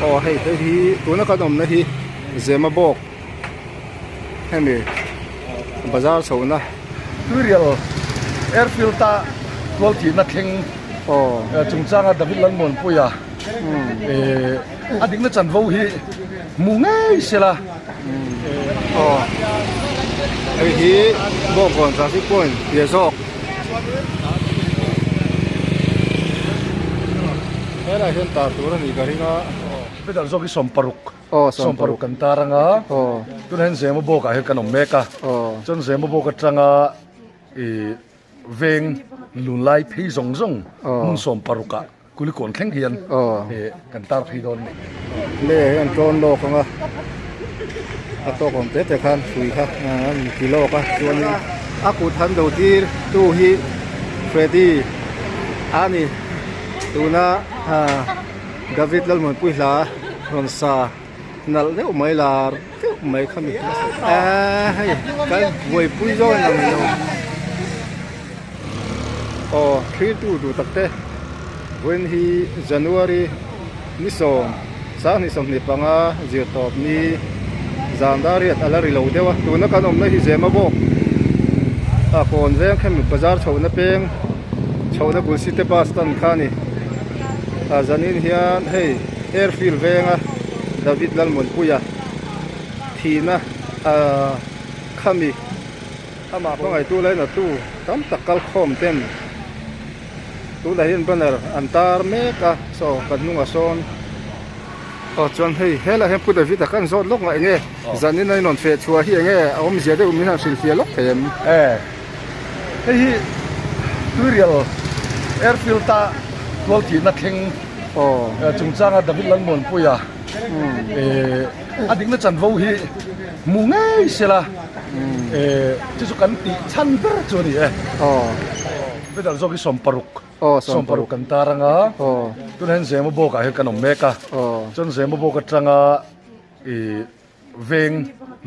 Aw hei hei hi tuna kan awmna hi Zemabawk hemi bazar chhohna. Tuirial Airfield a tualthihna thleng chungchanga David Lalmuanpuia a dikna chanvo hi hmu ngei sela. Aw hei hi Bawngkawn traffic point tia zawk helaiah hian tar tur a nih ka ring a. Pedal zawk hi 60 60 kan tar anga tunah hian Zemabawk ah hian kan awm mek a chuan Zemabawk atanga ih veng lunlai phei zawng zawng hmun 60 ah Kulikawn thleng hian kan tar phei dawn a ni. Le hi an tawn lawk ang a, a tawk awm te te khan hrui kha an ti lawk a chuanin a kut han do tir tu hi Freddy a ni tuna David Lalmuanpui hla rawn sa nalh deuh mai lar deuh mai kha mi eee hei kan buaipui zawk in ang lo aw thlir tu duh tak te vawiin hi January ni sawm 2025 zirtawp ni zan dar riat a la ri lo deuh a tuna kan awmna hi Zema bawk a kawn veng khemi bazar chhohna peng chhohna bul city bus stand kha a ni a zanin hian hei airfield venga David Lalmuanpuia thihna ahh khami amah hmangaihtu lainatu tam tak kal khawm ten tunah hian banner an tar mek a saw kan hnungah sawn aw chuan hei helaiah hian Pu David a kan zawt lawk ngah enge zanin a inrawn feh chhuah hi enge a awmzia deuh min han hrilhfiah lawk thei em? E hei hi Tuirial airfield a tualthihna thleng chungchanga David Lalmuanpuia a dikna chanvo hi hmu ngei sela chu chu kan tih chhan ber chu a ni e. Pedal zawk hi 60 60 kan tar anga tunah hian Zemabawk ah hian kan awm mek a chuan Zemabawk atanga ih veng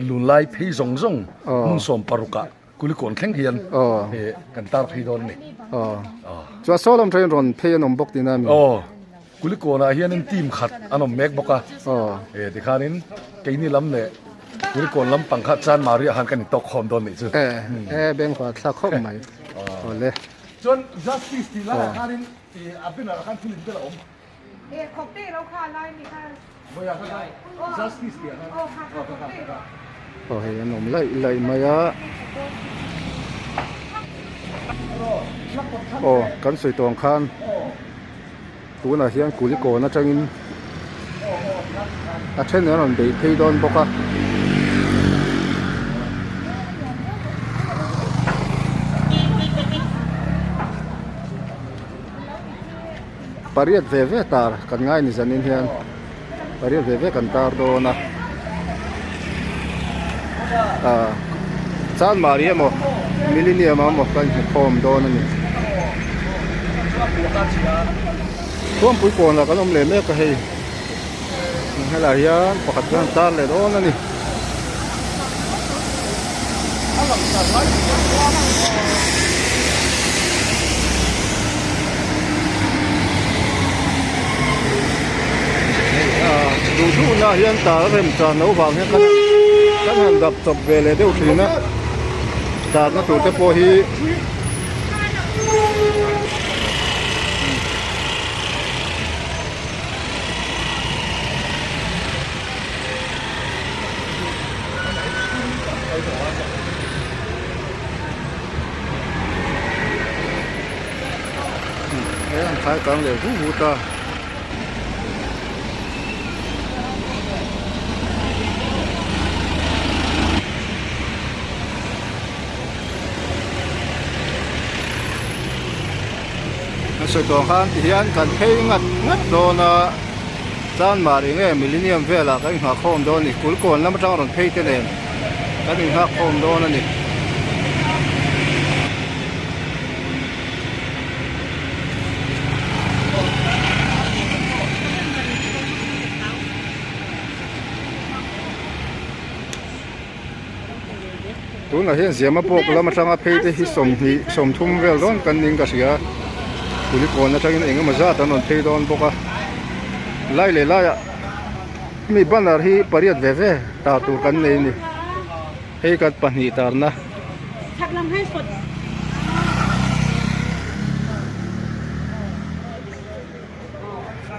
lunlai phei zawng zawng hmun 60 ah Kulikawn thleng hian kan tar phei dawn a ni. Chuan saw lam train rawn phei an awm bawk tihna a mi? Aw, Kulikawnah hianin team khat an awm mek bawk a. Tikhanin keini lam leh Kulikawn lampang kha Chanmari ah khan kan intawk khawm dawn nih chu. E, bengvar thlak khawp mai. Awle. Chuan Justice tih laiah khanin a banner ah khan thil inbel a awm. Aw hei an awm laih laih mai a aw kan sawi tawh ang khan tunah hian kulikawn atangin a then an rawn beih phei dawn bawk a. Pariat ve ve tar kan ngai ni zanin hian pariat ve ve kan tar dawn a ah Chanmari emaw Millennium emaw kan hmu khawm dawn a ni Thuampui kawnah kan awm leh mek a hei helaiah hian pakhat chuan tar leh dawn a ni. Duh duhna hian tar a rem chan loh vang hian kan han dap chawp ve leh deuh thin a tarna tur te pawh hi He an khai kang leh vu vu ta. An sawi tawh ang khan tihian kan phei ngat ngat dawn a. Chanmar eng nge Millennium velah kan inghah khawm dawn a ni. Kulkawn lam atang rawn phei te nen kan inghak khawm dawn a ni. Tunah hian Ziama pawk lam atanga phei te hi 20 30 vel dawn kan ning ka hria Kulikawn atangin eng emaw zat an rawn phei dawn bawk a lai leh laiah. Mi banner hi pariat ve ve tar tur kan nei a ni. Hei kan pahnih tarna.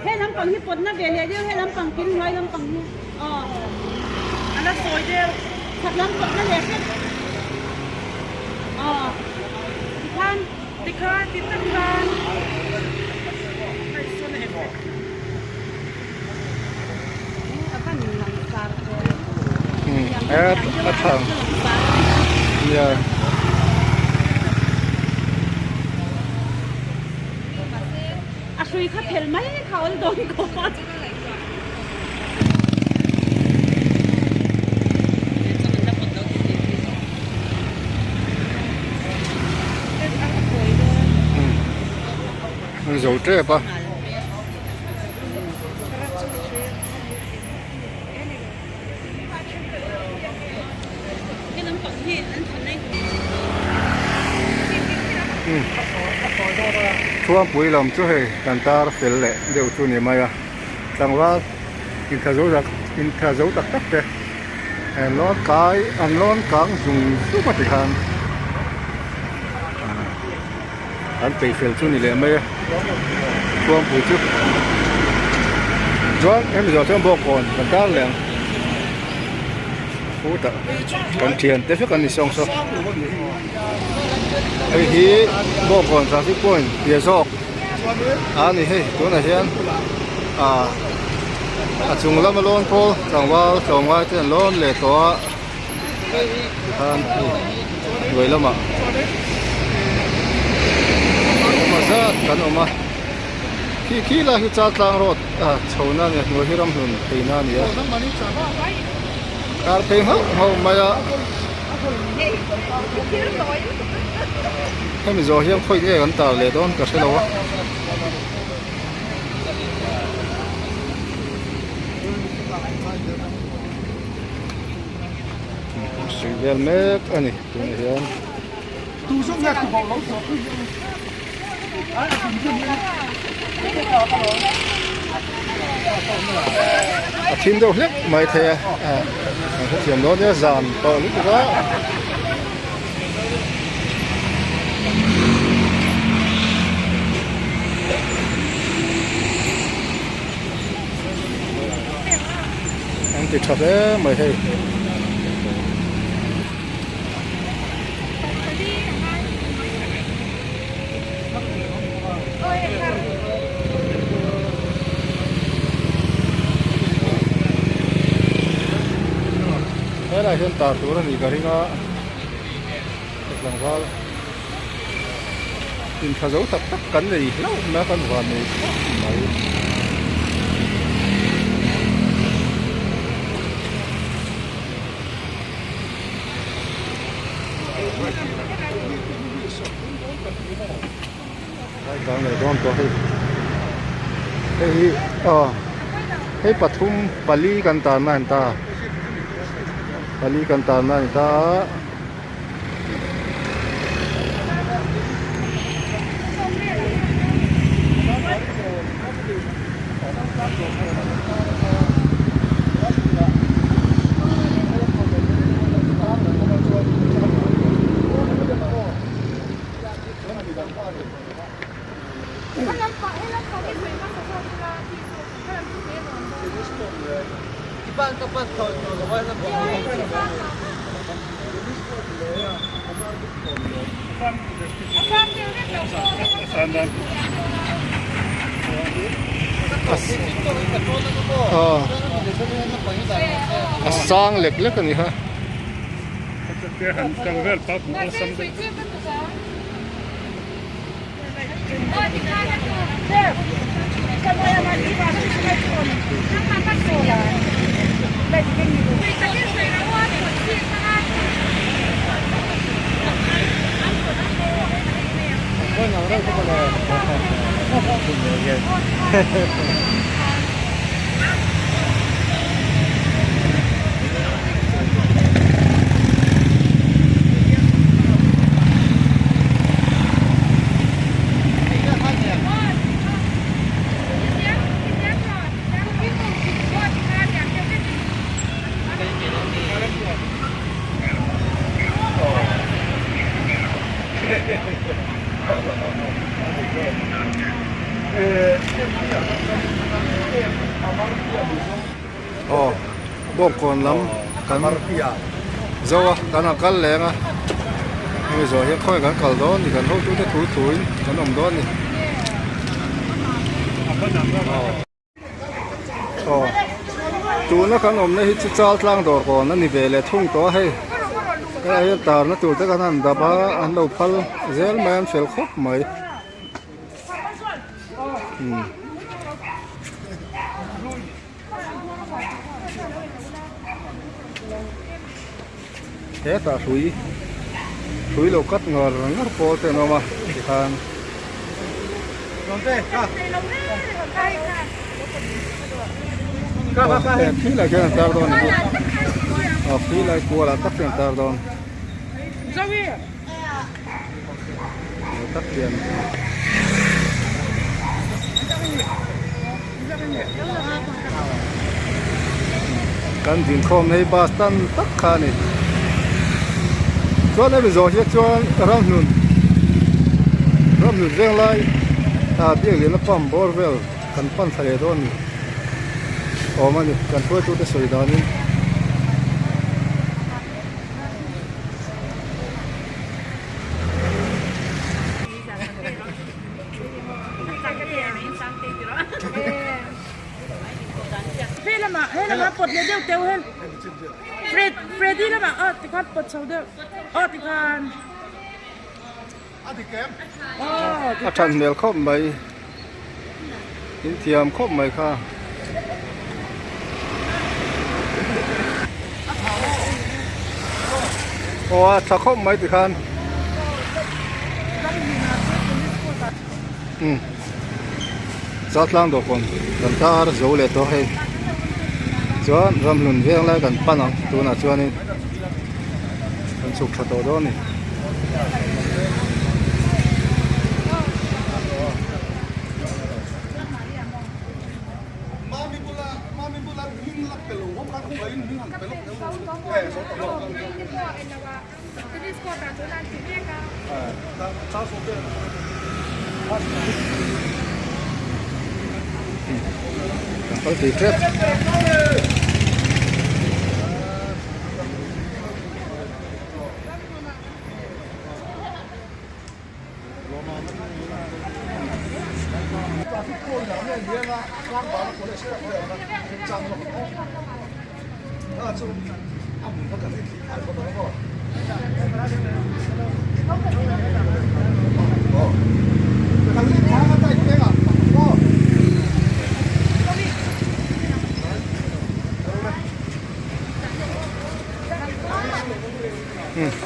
He lampang hi pawtna ve leh deuh he lampang kil hnuai lampang hi aw a la sawi deuh chhak lam pawtna leh hret aw tikhan tikhan ti tak khan a van langsar a thang nia. A hrui kha phel mai kha awl dawn khawp a. An zo tep a. Thuampui lam chu hei kan tar fel leh deuh chu ni mai a tlangval intha zo tak intha zo tak tak te an lawn kai an lawn kang zung zung a tikhan an peih fel chu ni leh mai a Thuampui chu chuan hemi zawh chuan bawngkawn kan tar leh ang khutah kan thian te vek an ni sawng saw hei hi bawngkawn traffic point piah zawk a ni hei tunah hian ah a chung lama lawn pawl tlangval tlawmngai te an lawn leh tawh a. Tikhan hei hnuai lamah engemaw zat kan awm a khi khi lai hi Chaltlang road ah chho na a ni a hnuai hi ramhlun phei na a ni a kar phei nghauh nghauh mai a hemi zawh hian khawi nge kan tar leh dawn ka hre lo a. Suih vel mek a ni tunah hian. A thim deuh hlek mai thei a ah kan hrethiam dawn nia zan tawh lutuk a. An ti tha hle mai hei. Helai hian tar tur a nih ka ring a tlangval intha zo tak tak kan nei hlauh mai a kan van nei khawp mai. Tlang leh dawn tawh hei hei hi aw hei pathum pali kan tan a ni ta pali kan tan a ni ta a. A sang lek lek a ni kha. Bawngkawn lam kan zo a kan han kal leng a hemi zawh hian khawnge kan kal dawn ni kan hotute thu thuin kan awm dawn a ni. Aw tuna kan awmna hi chu chal tlang dawr kawn a ni ve leh thung tawh a hei helaiah hian tarna tur te kan han dap a an lo phal zel mai a an fel khawp mai. Hetah hrui hrui lo cut ngar ngar pawl te an awm a tikhan aw khilai khian an tar dawn a ni aw khilai kual ah tak khian an tar dawn. Tak hian kan dinkhawm na hi bus tan tak kha a ni chuan hemi zawh hian chuan ramhlun ramhlun veng lai ah biakliana pump bawr vel kan pan thla leh dawn a ni awm a ni kan hruaitute sawi danin. A that hmel khawp mai in thiam khawp mai kha. Aw a tha khawp mai tikhan umm Chaltlang dawhkawn kan tar zo leh tawh hei chuan ramhlun veng lai kan pan ang tunah chuanin kan chhuk tha tawh dawn a ni. Kan kal thei tep.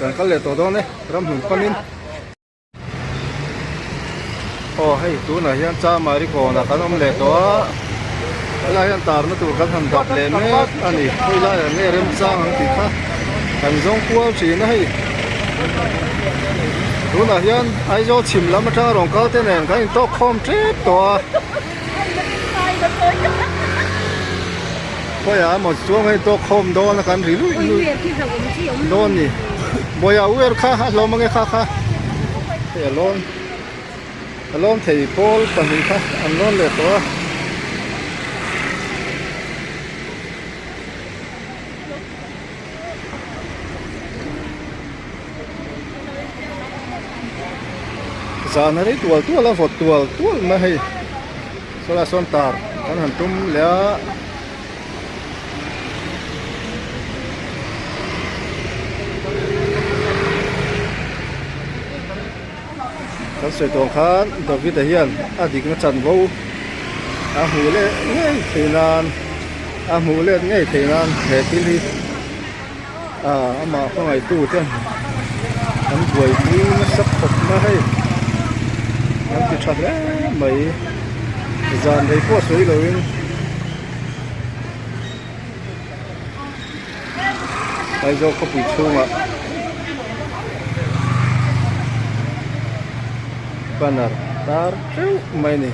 Kan kal leh tawh dawn e ramhlun panin. Aw hei tunah hian Chamari kawnah kan awm leh tawh a helaiah hian tarna tur kan han dap leh mek a ni hei laiah nge remchang ang tih kha kan zawng kual thin a hei tunah hian Aizawl chhim lam atanga rawn kal te nen kan intawk khawm tep tawh a khawiah emaw chuan kan intawk khawm dawn a kan ri luih luih dawn a ni Bawiha uer kha a hlawm ange kha kha hei a lawn a lawn thei pawl pahnih kha an lawn leh tawh a. Zan a rei tual tual a vawt tual tual mai hei sawlai sawn tar kan han tum leh a. Kan sawi tawh khan David-a hian a dikna chanvo a hmuh leh ngei theih nan a hmuh let ngei theih nan he thil hi ah amah hmangaihtu ten an buaipui nasa khawp mai hei an ti tha hle mai zan rei pawh sawi loin. Aizawl khawpui chhungah banner tar teuh mai a ni.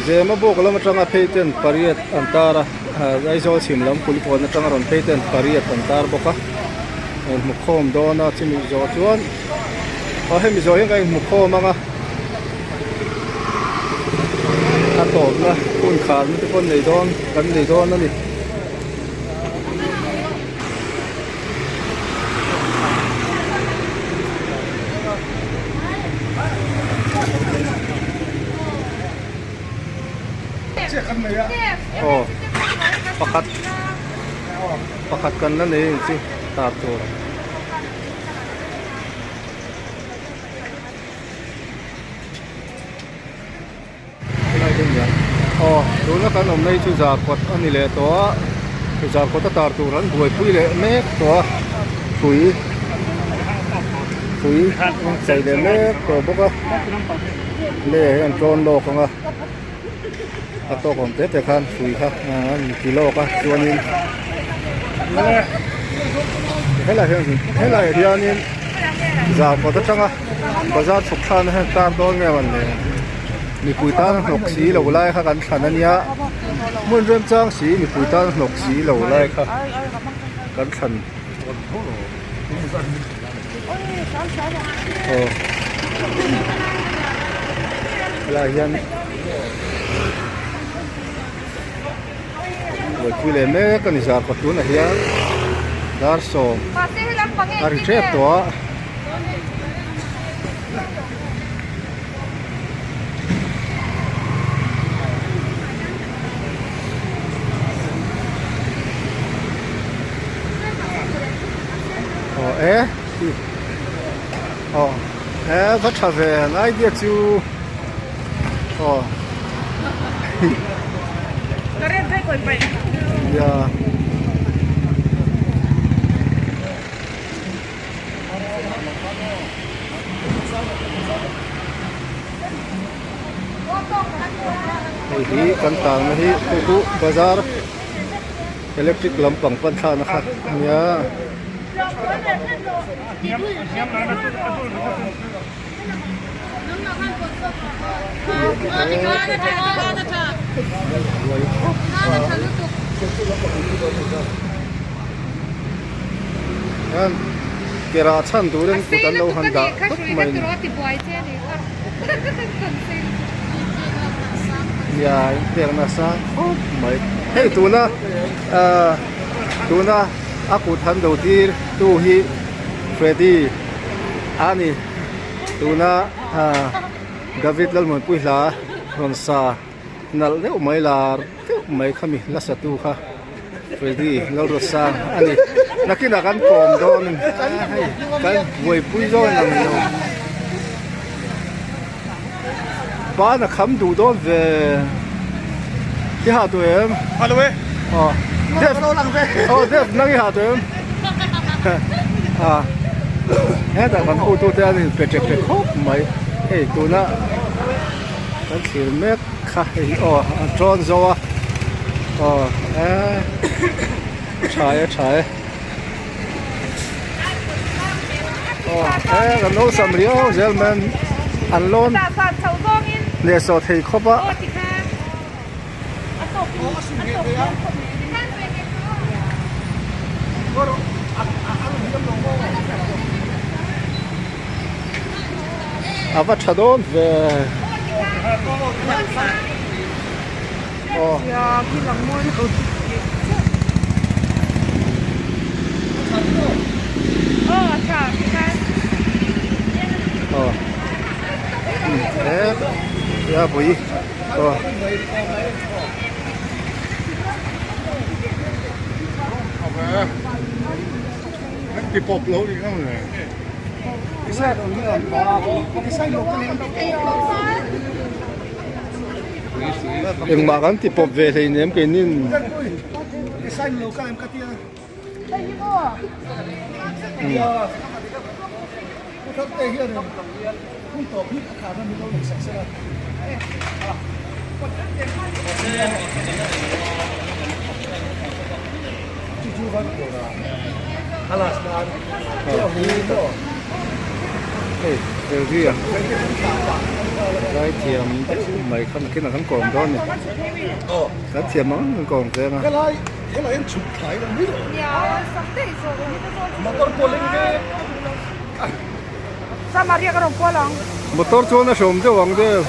Zema bawk lam atanga phei ten pariat an tar a Aizawl chhim lam kulikawn atanga rawn phei ten pariat an tar bawk a inhmu khawm dawn a chumi zawh chuan aw hemi zawh hian kan inhmu khawm ang a a tawpna hun kharna te pawh an nei dawn kan nei dawn a ni. Aw pakhat pakhat kan la nei ang chu tar tur. Aw tuna kan awmna hi chu zarkawt a ni leh tawh a zarkawt a tar tur an buaipui leh mek tawh a hrui hrui an chei leh mek tawh bawk a leiah hian an tlawn lawk ang a a tawk awm te te khan hrui kha an ti lawk a chuanin helaiah hian helaiah hianin zarkawt atanga bazar chhuk thlakna hian tar dawn nge mawn le mipui tan a hnawk si lo lai kha kan thlan a nia hmun remchang si mipui tan a hnawk si lo lai kha kan thlan aw helaiah hian buaipui leh mek a ni zarkawt tunah hian dar sawm a ri tep tawh a. Aw e aw e va tha ve an idea chu aw ya. Hei hi kan tarna hi khu khu bazar electric lampang pan thlakna kha a nia. Ke rah chhan turin kut an lo han dah tawp mai a ni. Nia inpek nasa khawp mai. Hei tuna ahh tuna a kut han do tir tu hi Freddy a ni. Tuna ahh David Lalmuanpui hla rawn sa nalh deuh mai lar deuh mai khami la satu kha Freddy Lalruatsang a ni. Nakinah kan kawm dawn a ni hei kan buaipui zawn ang lo. Ban a kham duh dawn ve. I hah duh em? Hah lo e. Aw. Dev. Aw Dev nang i hah duh em? Ah. Hetah kan pu tute an inpe ṭek ṭek khawp mai. Hei tuna kan thlir mek kha hei hi aw an ṭawn zo a. Aw e ṭha e ṭha e. Aw e kan lo sam riau zel mai an lawn hnehsawh thei khawp a. A va tha dawn ve. Aw. Aw. E a pui. Aw. Engmah kan ti pawp ve hleinem keinin. Hei Elvia zaithiam deuh mai kha nakinah kan kawm dawn a ni kan thiam ang kan kawm veng a. Motor chuan a hrawm deuh ang deuh.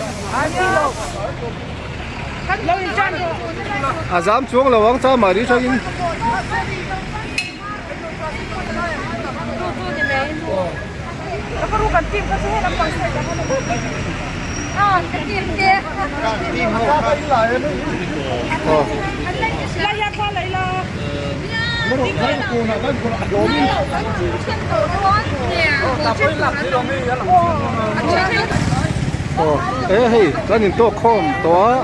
A zam chuang lo ang cha mahni tangin. Aw. Aw e hei kan intawk khawm tawh a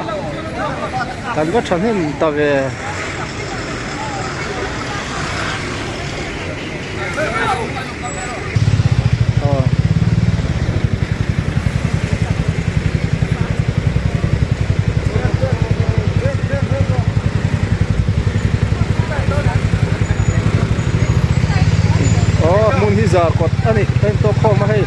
kan va thahnem ta ve. Aw hmun hi zar kawt a ni a intawk khawm a hei.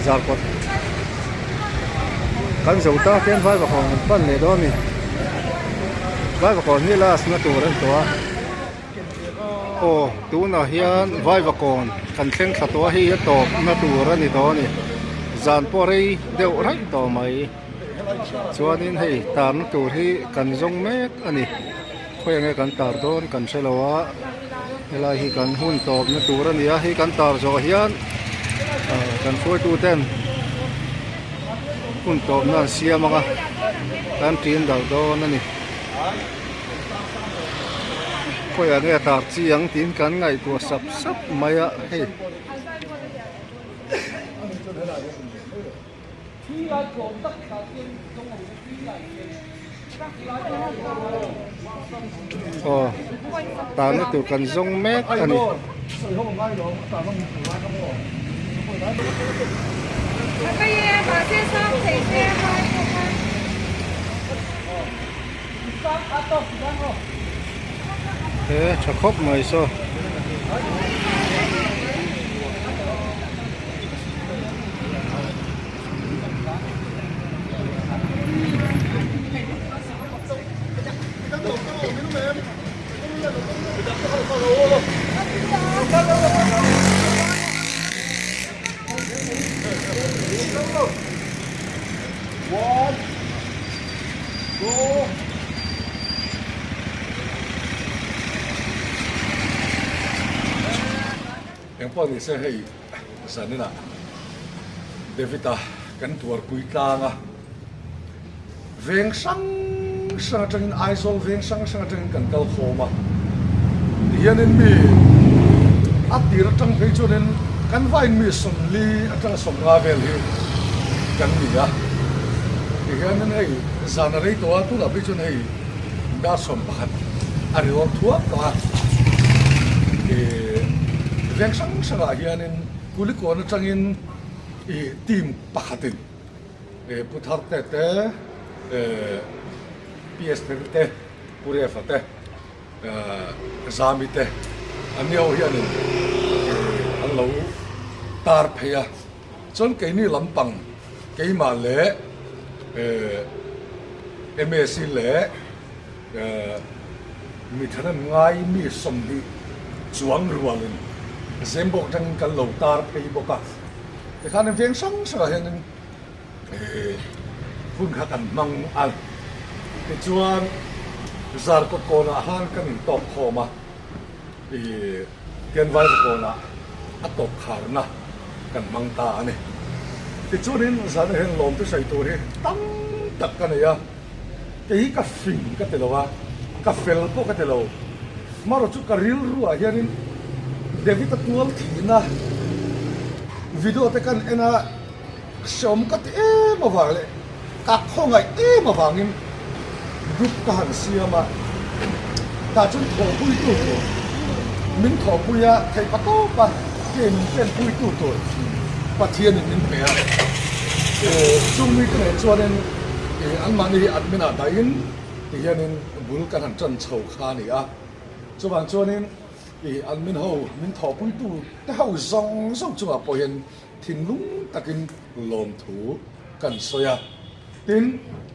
Zarkawt kan zo ta khian vaivakawn an pan leh dawn a ni vaivakawn hi last na tur a ni tawh a aw tunah hian vaivakawn kan thleng thla tawh a hei a tawp na tur a ni tawh a ni zan pawh rei deuh raih tawh mai. Chuanin hei tarna tur hi kan zawng mek a ni khawi enge kan tar dawn kan hre lo a helai hi kan hun tawpna tur a ni a hei kan tar zawh hian ah kan hruaitu ten hun tawpna an siam ang a kan ṭin darh dawn a ni khawi enge tar chi ang tiin kan ngaihtuah sap sap mai a hei. Aw tahna tur kan zawng mek a ni. He tha khawp mai saw. Engpawh ni se hei zaninah David-a kan tuarpui tlang a, veng hrang hrang atangin Aizawl veng hrang hrang atangin kan kal khawm a, tihianin mi a tir atang phei chuanin kan vain mi 40 atanga 50 vel hi kan ni a, tihianin hei zan a rei tawh a tunah phei chuan hei dar 11 a ri awm thuak tawh a, ih veng hrang hrangah hianin Kulikawn atangin ih team pakhatin ih Pu Tharte te eh PS Theri te Pu Refa te eh Zami te an ni ho hianin ih an lo tar phei a chuan keini lampang keimah leh eh MSc leh eh mi thahnem ngai mi 20 chuang rualin Zembawk atangin kan lo tar phei bawk a. Tikhan veng hrang hrangah hianin ih hun kha kan hmang a, tichuan Zarkawt kawnah khan kan intawk khawm a, ih Tianvaira kawnah a tawp kharna kan hmang ta a ni. Tichuanin zanah hian lawmte sawi tur hi tam tak ka nei a, kei hi ka fing ka ti lo a, ka fel pawh ka ti lo. Marawh chu ka rilruah hianin David-a tual thihna video te kan en a, hreawm ka ti em avang leh ka khawngaih em avangin group ka han siam a, tah chuan thawhpuitu tur min thawhpui a, theih pa tawp a ke min penpuitu tur Pathianin min pe a, chung mite nen chuanin anmahni hi admin-ah dahin tihianin bul kan han tan chho kha a ni a, chuvang chuanin ih an min ho min thawhpuitu te ho zawng zawng chungah pawh hian thinlung takin lawmthu kan sawi a, tin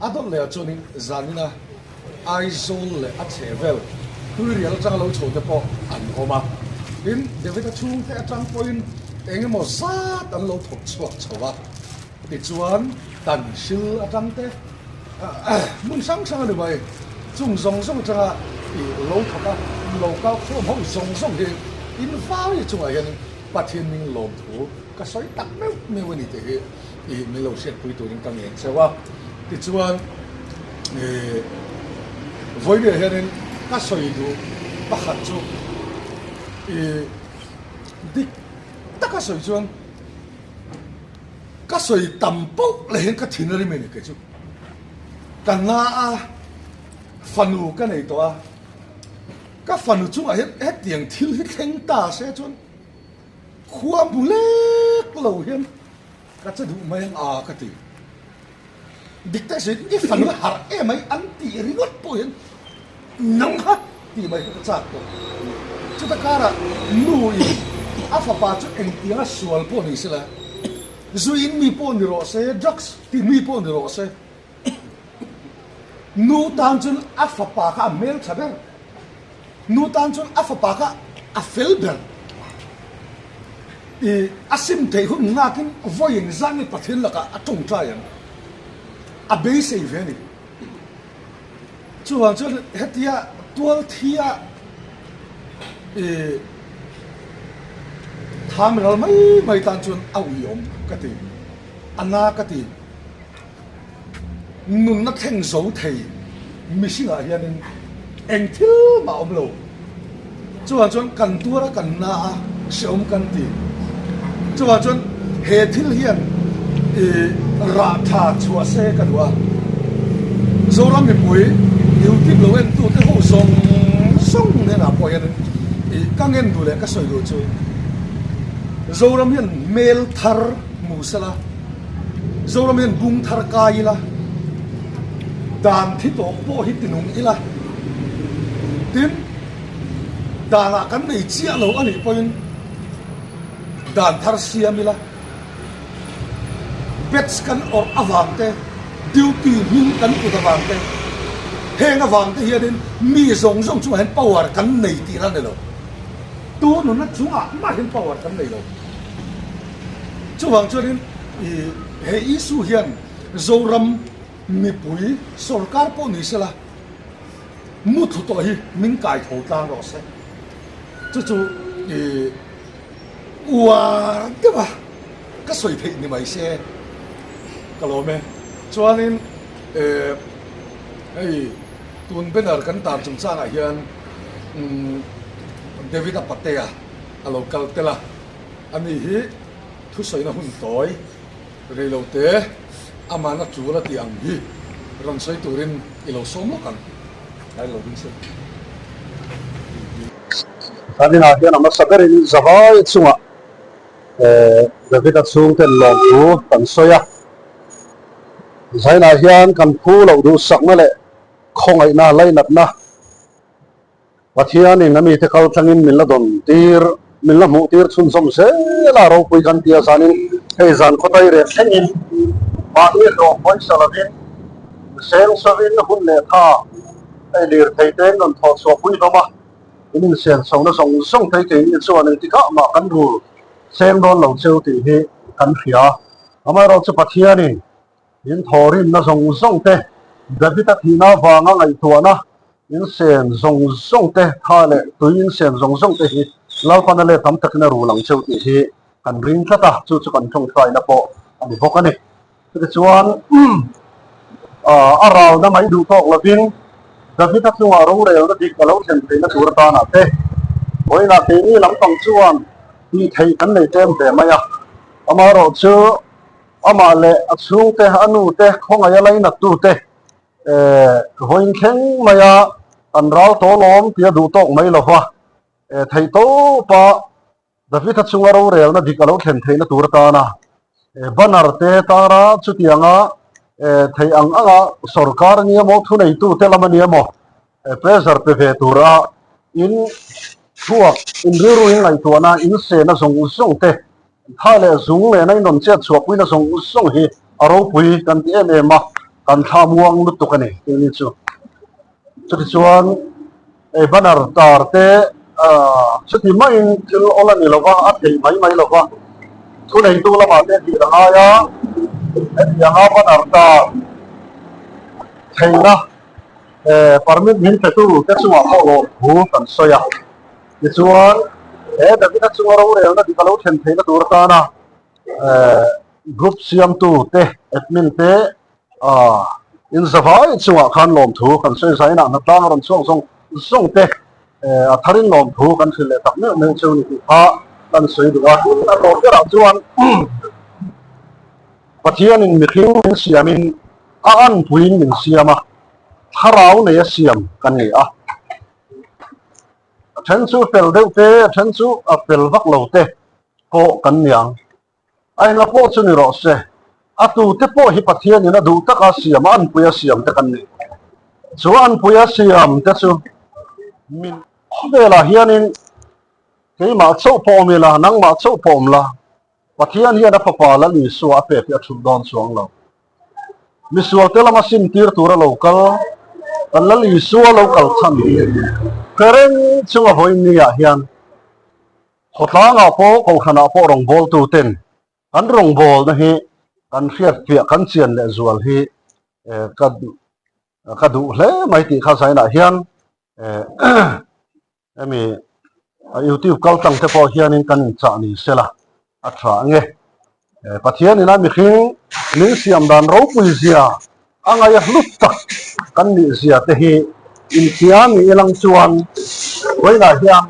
a dawt leh ah chuanin zanina Aizawl leh a chhehvel Tuirial atanga lo chho te pawh an awm a, tin David-a chhungte atang pawhin. Engemaw zat an lo thawk chhuak chho a, tichuan tan hril atang te hmun hrang hrang a ni mai, chung zawng zawng atanga ih lo thawk a, lo kal khawm ho zawng zawng hi in vai chungah hianin Pathian hming lawmthu ka sawi tak meuh meuh a ni tih hi ih min lo hriatpui turin ka ngen cheu a, tichuan ih vawiin hianin ka sawi duh pakhat chu ih. Dik taka sawi chuan ka sawi tam poh leh hian ka thin a rim a ni kei chu. Ka na a, fanu ka nei tawh a, ka fanu chungah hian hetiang thil hi thleng ta se chuan khua hmu lek lo hian ka che duh mai ang a ka ti. Dik tak sawi i fanu a harh em mai an tih ringawt pawh hian nang kha tih mai kha ka chak tawh. Chuta karah nu in a fapa chu engtianga sual pawh ni sela, zu in mi pawh ni rawh se, drugs ti mi pawh ni rawh se, nu tan chuan a fapa kha a hmeltha ber. Nu tan chuan a fapa kha a fel ber. I a sim theih hun ngakin vawiin zan hi Pathian lakah a tawngtai ang. A beisei ve a ni. Chuvang chuan hetia tual thia i tham ral mai mai tan chuan a uiawm ka ti. A na ka ti. Nunna thleng zo thei mihringah hianin eng thil mah a awm lo. Chuvang chuan kan tuar a, kan na a, hrehawm kan ti. Chuvang chuan he thil hian ih rah tha chhuah se ka duh a. Zoram mipui YouTube lo entute ho zawng zawng hnenah pawh hianin ih ka ngen duh leh ka sawi duh chu Zoram hian hmel thar hmu sela, Zoram hian bung thar kai ila, dan thi tawh pawh hi tinung ila, tin, danah kan nei chiah lo a nih pawhin dan thar siam ila, batch kan awrh avang te, duty hming kan put avang te, heng avang te hianin mi zawng zawng chungah hian power kan nei tihna a ni lo. Tu nunna chungah mah hian power kan nei lo. Chuvang chuanin he issue hian Zoram mipui sorkar pawh ni sela mu thu tawh hi min kai tho tlang rawh se. Chu chu uar deuh a ka sawi theih ni mai se ka lawm e. Chuanin hei tun banner kan tar chungchangah hian David-a Patea a lo kal tel a. Ani hi thusawina hun tawi reilote amahna tul a tih ang hi rawn sawi turin i lo sawm lawk ang. Tlai lo ding se. Kan inah hian a hmasa berin zavai chungah David-a chhungten lawmthu kan sawi a. Zainah hian kan phu loh duhsakna leh khawngaihna lainatna Pathianin a mite kal tlangin min la dawn tir, min la hmuh tir chhunzawm zel a, ropui kan tia zanin hei zan khawtai reh thlengin mahni hlawh pawisa lovin zeng sawin hun leh tha hei lirthei te in rawn thawh chhuah pui hlawm a, in insian chhohna zawng zawng te keini chuan engtikah mah kan rul seng dawn lo cheu tih hi kan hria. Amaherawhchu Pathianin In thawhrimna zawng zawng te, David-a thihna avanga ngaihtuahna in sen zawng zawng te, tha leh tui in sen zawng zawng te hi Lalpana let tam takin a rul ang cheu tih hi kan ring tlat a, chu chu kan tawngtaina pawh a ni bawk a ni. Chutichuan, a ralna mai duh tawk lovin David-a chungah rorelna dik a lo thlen theihna tur atanah te, vawiinah keini lampang chuan tih theih kan nei tlem ve mai a, amaherawhchu, Amah leh a chhungte, a nute, khawngaih a lainattu te vawiin thleng maia an ral tawlawm tia duh tawk mai lova theih tawpa David-a chunga rorelna dik a lo thlen theihna tur atana banner te tara chutianga theih ang anga sorkar ania maw, thuneitute lam ania maw pressure pe ve tura in chhuak, in rilru in ngaihtuahna, in sena zawng zawng te Tha leh zung lehna in rawn chet chhuah puina zawng zawng hi a ropui kan ti em em a, kan thla muang lutuk a ni tih ni chu. Chutichuan hei banner tar te chuti maiin thil awl a ni lo va, a theih mai mai lo va. Thuneitu lamah te dil a ngai a, hetianga banner tar theihna permit min petu te chungah pawh lawmthu kan sawi a. Tichuan, he Davida chunga rorelna dik a lo thlen theihna tur atana group siamtu te, admin te in zavai chungah khan lawmthu kan sawi zainah hnatlang a rawn chhuak zawng zawng te a tharin lawmthu kan hrilh leh tak meuh meuh cheu ni tih kha kan sawi duh a. Tin, a tawp berah chuan Pathianin mihring min siamin a anpuiin min siam a, thlarau nei a siam kan ni a. A then chu fel deuh te, a then chu a fel vak lo te pawh kan ni ang. A enga pawh chu ni rawh se, a tute pawh hi Pathianin a duh taka siam a, anpui a siam te kan ni. Chu anpui a siam te chu min khawvelah hianin keimah chauh pawh awm ila, nangmah chauh pawh awm la, Pathian hian a fapa Lal Isua a pek hi a thut dawn chuang lo. Misualte lama simtir tura lo kal, kan Lal Isua lo kal chhan hi hre reng chunga vawiin niah hian khawtlangah pawh kohhranah pawh rawngbawltuten kan rawngbawlna hi kan hriatfiah kan chian leh zual hi ka ka duh hle mai tih kha zainah hian Hemi YouTube kal tlang te pawh hianin kan inchah ni sela a tha ange. Pathian ina mihring min siam dan ropui zia a ngaih a hlut tak kan nih zia te hi inthiam ni ilang chuan vawiinah hian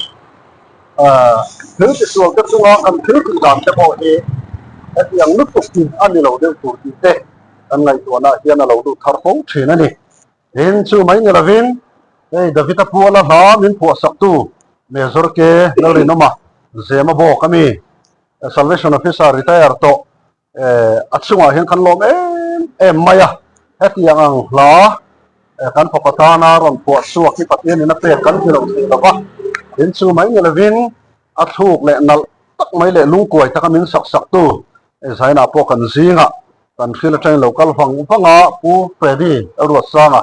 thil tisual te chunga kan thil tih dan te pawh hi hetiang lutuk hi a ni lo deuh tur tih te kan ngaihtuahna hian a lo lut thar fo thin a ni. Tin, chu mai ni lovin, hei Davida puala hla min phuahsaktu Major K. Lalrinawma Zema bawk a mi, Salvation Officer retire tawh a chungah hian kan lawm em em mai a. Hetiang ang hla kan fapa tana rawn phuah chhuak hi Pathianin a pek kan ti lo thei lo va. Tin, chu mai ni lovin, a thluk leh nalh tak mai leh lungkuai taka min sak saktu Zainah pawh kan zingah Kan hril atangin lo kal vang vang a, Pu Freddy Ruatsanga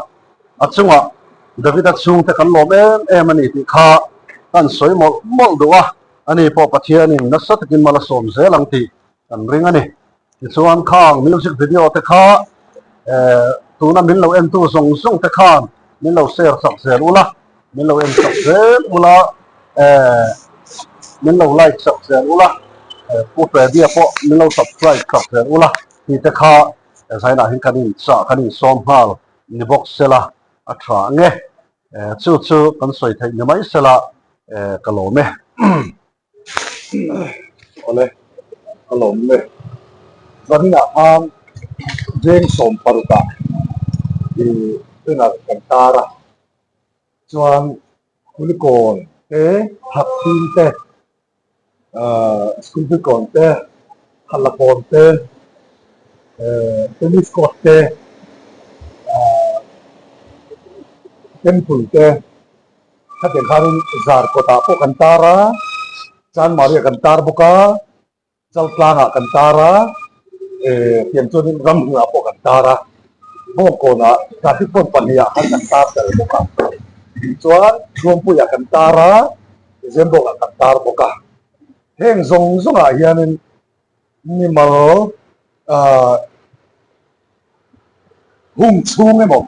a chungah Davida chhungte kan lawm em em a ni tih kha kan sawi mawlh mawlh duh a, ani pawh Pathianin nasa takin mal a sawm zel ang tih kan ring a ni. Tichuan khang music video te kha tuna min lo entu zawng zawng te khan min lo share chak zel ula, min lo en chak zel ula, min lo like chak zel ula, Pu Freddy-a pawh min lo subscribe chak zel ula tih te kha zainah hian kan inchah kan insawm nghal ni bawk sela a tha ang e. Chu chu kan sawi theih ni mai sela ka lawm e. Awle, ka lawm e. Zaninah khan veng 16 ah i banner kan tar a, chuan Kulikawn te, Thakthing te, School Kulikawn te, Halakawn te, Tennis Court te, Temple te, Khatiang khanin zar kawtah pawh kan tar a, Chanmari ah kan tar bawk a, Chaltlangah kan tar a, tiang chuanin ramhnuaiah pawh kan tar a, Bawngkawnah traffic point pahnihah khan kan tar tel bawk a, tichuan Thuampuiah kan tar a, Zembawkah kan tar bawk a. Heng zawng zawngah hianin mimal hung chhung emaw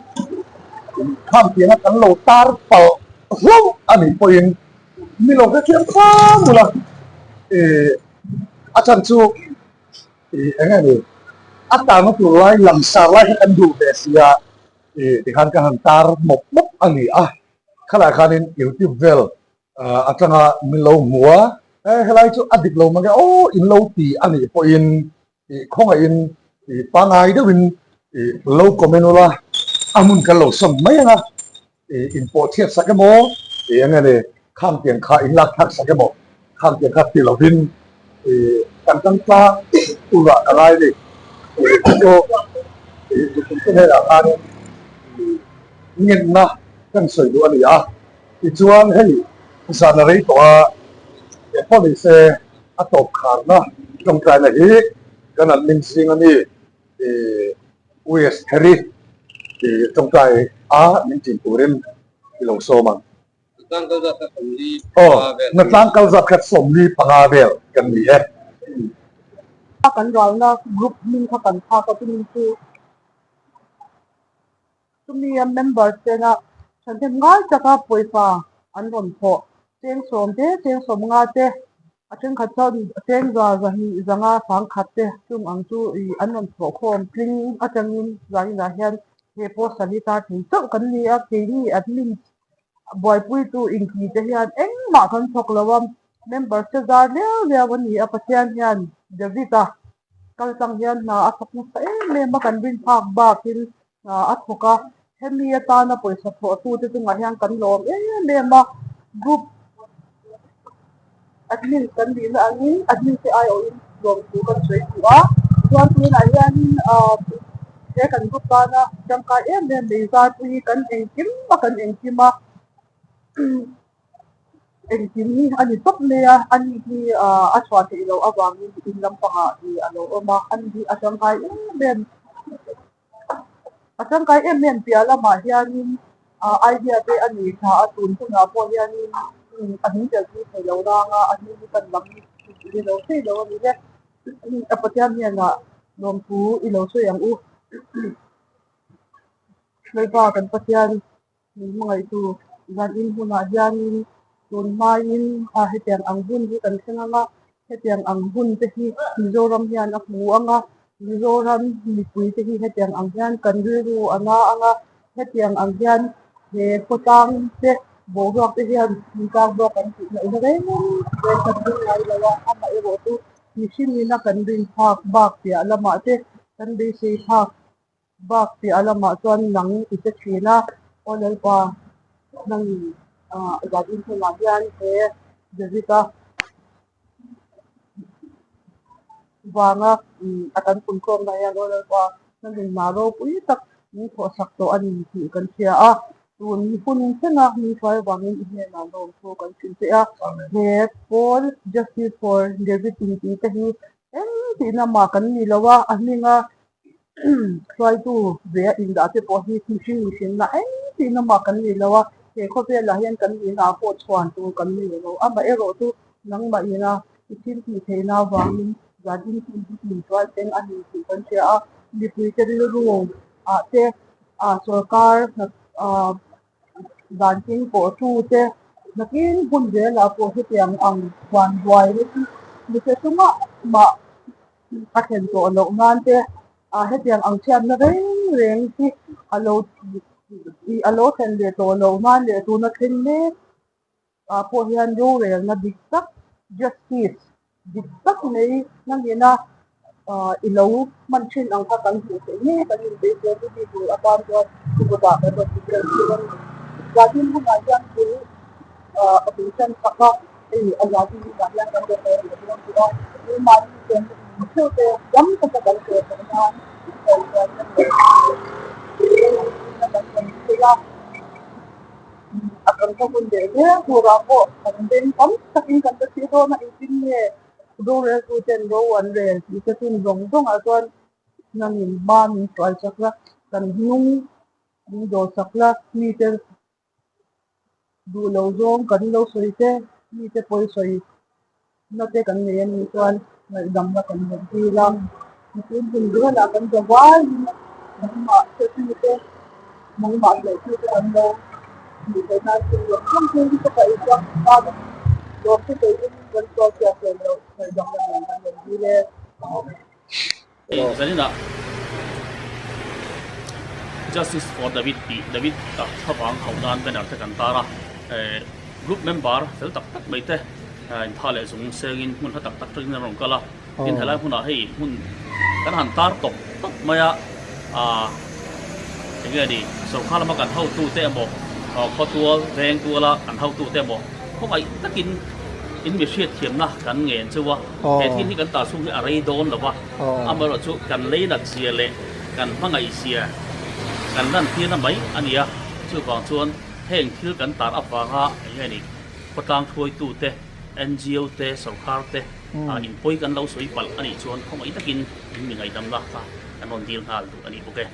khang tianga kan lo tar palh hlauh a nih pawhin mi lo hrethiam kham ula ih a chhan chu ih eng nge ni a tarna tur lai langsar lai kha kan duh ve sia ih tikhan ka han tar mawp mawp a ni a khalai khanin youtube vel atanga min lo hmu a, helai chu a dik lo mange aw in lo ti a nih pawhin ih khawngaihin ih pangai deuhin ih lo comment ula a hmun kan lo sawm mai ang a, ih in pawh chhiat sak emaw ih eng nge ni khang tiang kha in lak thlak sak emaw khang tiang kha ti lovin ih kan tan tlang turah ka ngai a ni ih chu ih mipui te hnenah khanin ih ngenna kan sawi duh a ni a. Tichuan hei zan a rei tawh a, engpawh ni se a tawp kharna tawngtaina hi kan an ning zing a ni i US Harry i tawngtai a min tin turin i lo sawm ang. Aw, Natlang kal zat kha 45 vel kan ni e. Kan ralna group hming kha kan thlak a, chumi chu chumi a member tena thahnem ngai taka pawisa an rawn thawh cheng sawm te cheng sawm nga te a thenkhat chuan cheng za zahnih zanga sangkhat te chung ang chu ih an rawn thawh khawm tling atangin zaninah hian he poster hi tar thei chauh kan ni a keini admin Buaipuitu inti te hian engmah kan thawk lo a, member te zar liau liau a ni a, Pathian hian David-a kal tang hian hna a thawk nasa em em a, kan rin phak bakin hna a thawk a, hemi atana pawisa thawhtu te chungah hian kan lawm em em a, group Admin kan nihna angin admin te aiawhin lawmthu kan sawi duh a, chuan tunah hianin ahh he kan group tana tangkai em em mai zarpui hi kan engkim a kan engkim a engkim hi a ni tawp mai a, ani hi ahh a chhuah theih loh avangin in lampangah ih a lo awm a, ani hi a tangkai em em. A tangkai em em piah lamah hianin ah idea te a nei tha a, tun hunah pawh hianin a hming tel pui thei lo rang a, a hming hi kan lam ni lo thei lo a ni e. A Pathian hnenah lawmthu i lo sawi ang u. Lalpa kan Pathian Min hmangaihtu zanin hunah hianin tun hmain a hetiang ang hun hi kan thleng ang a, hetiang ang hun te hi Mizoram hian a hmu ang a, Mizoram mipui te hi hetiang ang hian kan rilru a na ang a, hetiang ang hian he khawtlang te boruak te hian inkar bawk kan tih ngaihna reng reng kan ring ngai lo a, amaherawh chu mihring ina kan rin phak bak piah lamah te kan beisei phak Bak piah lamah chuan nang i che thin a, Aw Lalpa, nangin zan inhmunah hian he David-a vanga a kan punkhawmna hian Aw Lalpa, nangin hna ropui tak min thawhsak tawh a ni tih kan hria a, tun hun thlenga min hruai vangin i hnenah lawmthu kan hrilh che a, he Paul Justice for David intih te hi eng tihna mah kan ni lo a, a hminga Hruaitu ve a indah te pawh hi mihring mihrinna eng tihna mah kan nei lo a, he khawvelah hian kan nihna pawh chhuan tur kan nei lo. Amaherawh chu nangmah ina i thil tih theihna avangin zan in hun hi min hruai teng a ni tih kan hria a, mipuite rilru ah te ah sorkar ah dan keng pawh tu te nakin hun zelah pawh hetiang ang huan buai te chu mite chungah mah A thlen tawh loh nan te ah hetiang ang chhiatna reng reng hi a lo ih a lo thlen leh tawh loh nan leh tuna thleng mek ah pawh hian rorelna dik tak justice dik tak mai nangina ah i lo hman thin ang kha kan hmuh theih ngei kan inbeihtir chu mi tur atan chuan kutah kan rawn inrel thung a ni. Zatin hunah hian bul ah a bul tan chak a. Hei a zahpui hunah hian kan rawn rel leh dawn tawh a, keimahni chuan ka in theuh te dam taka kan sawi theih nan ngaihtuah na leh na kan rawn thei a, a kan khaw hun leh zel turah pawh kan beng tam takin kan la thih dawn a, engtin nge roreltu ten ro an rel tih te chung zawng zawngah chuan nangin hma min hruai chak la, kan hnung min dawr chak la, mite Duh lo zawng kan lo sawi te, mite pawi sawi na te kan nei a nih chuan ngaihdamna kan rawn dil a. Mipui hmun velah kan za vaiin nangmah hretute te, nangmah hnaihtu te kan lo hmuh theih nan thil zawng zawng thil hi ka paih chuan tan lawm te sawi in kan sual chhiat thei loh ngaihdamna nen kan rawn dil e. Zaninah Justice for David tih David tak thlavang hauh nan banner te kan tar a, group member fel tak tak mai te intha leh zung sengin hmun hla tak tak tangin an rawn kal a, tin helai hmunah hei hmun kan han tar tawp tawp mai a, eng nge ni sorkar lama kan hotute emaw khawtual veng tuala kan hotute emaw khawngaih takin in mi hriatthiamna kan ngen cheu a. He thil hi kan tah chhung hi a rei dawn lo va, amaherawhchu kan leinat zia leh kan hmangaih zia kan lantirna mai a ni a, chuvang chuan heng thil kan tar avanga eng nge ni khawtlang hruaitute, ngo te, sorkar te inpawi kan lo sawi palh a nih chuan khawngaih takin in mi ngaihdamna kha kan rawn dil nghal duh a ni bawk e.